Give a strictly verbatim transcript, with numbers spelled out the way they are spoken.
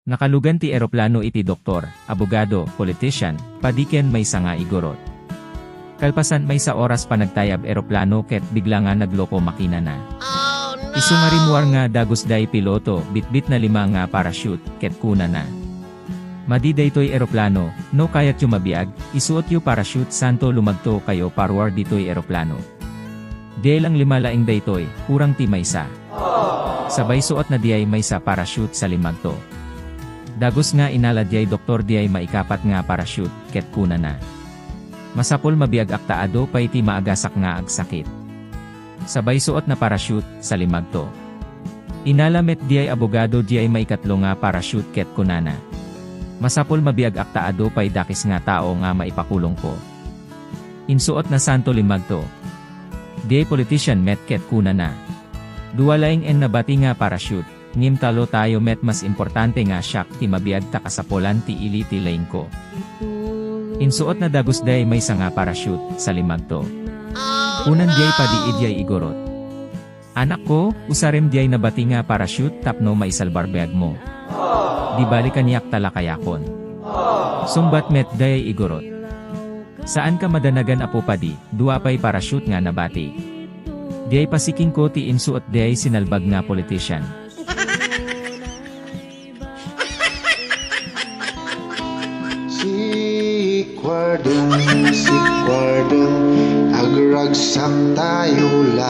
Nakalugan ti eroplano iti doktor, abogado, politician, padi ken maysa nga igurot. Kalpasan maysa oras panagtayab eroplano ket bigla nga nagloko makinana. Isu nga rimmuar nga dagus day piloto, bitbitna lima nga parachute, ket kunana, "Madi daytoy eroplano, no kayatyo mabiag, isuotyo parachute santo lumagto kayo paruar ditoy eroplano." Diay lang lima laeng daytoy, kurang ti maysa. Sabay suotna diay maysa parachute sa limagto. Dagus nga inala diay doktor diay maikapat nga parachute, ket kunana, "Masapul mabiagak ta adu pay ti maagasak nga agsakit." Sabay suotna parachute sa limagto. Inala met diay abogado diay maikatlo nga parachute ket kunana, "Masapul mabiagak ta adu pay dakes nga tao nga maipakulongko." Insuotna santo limagto. Diay politician met ket kunana, "Dua laeng en nabati nga parachute, ngem talo tayo met mas importante nga siak ti mabiag ta kasapulan ti ili ti laengko." Insuotna dagus diay maysa nga parachute sa limagto. Kunan diay padi idiay igurot, "Anakko, usarem diay nabati nga parachute tapno maisalbar biagmo. Di bali kaniak ta lakayakon." Sungbat met diay igurot, "Saanka madanagan, Apo Padi, dua pay parachute nga nabati." Diay pasikingko ti insuot diay sinalbag nga politician. Sikwardeng, sikwardeng, agragsak tayo la.